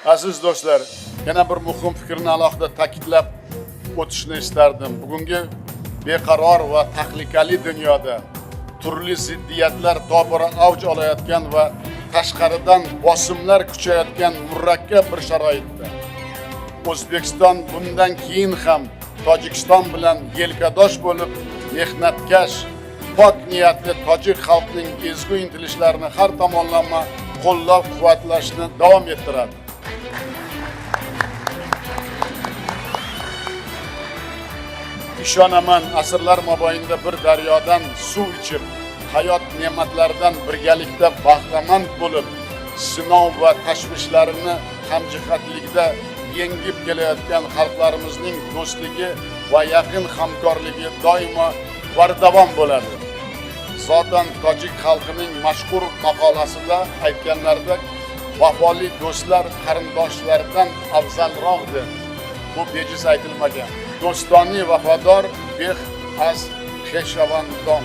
Aziz do'stlar, yana bir muhim fikrni alohida ta'kidlab o'tishni istardim. Bugungi beqaror va tahlikali dunyoda turli ziddiyatlar tobora avj olayotgan va tashqaridan bosimlar kuchayotgan murakkab bir sharoitda O'zbekiston bundan keyin ham Tojikiston bilan yelkadosh bo'lib, mehnatkash, pok niyatli tojik xalqining ezgu intilishlarini har tomonlama qo'llab-quvvatlashni davom ettiradi. Ishonaman, asrlar mobaynida bir daryodan suv ichib, hayot ne'matlaridan birgalikda bahramand bo'lib, sinov va tashvishlarini hamjihatlikda yengib kelayotgan xalqlarimizning do'stligi va yaqin hamkorligi doimo bardavom bo'ladi. Zotan tojik xalqining mashhur maqolasida aytganlaridek, vafoli do'stlar qarindoshlardan afzalroqdir. Bu bejiz aytilmagan. Do'stoni vafodor beh az xeshavandon.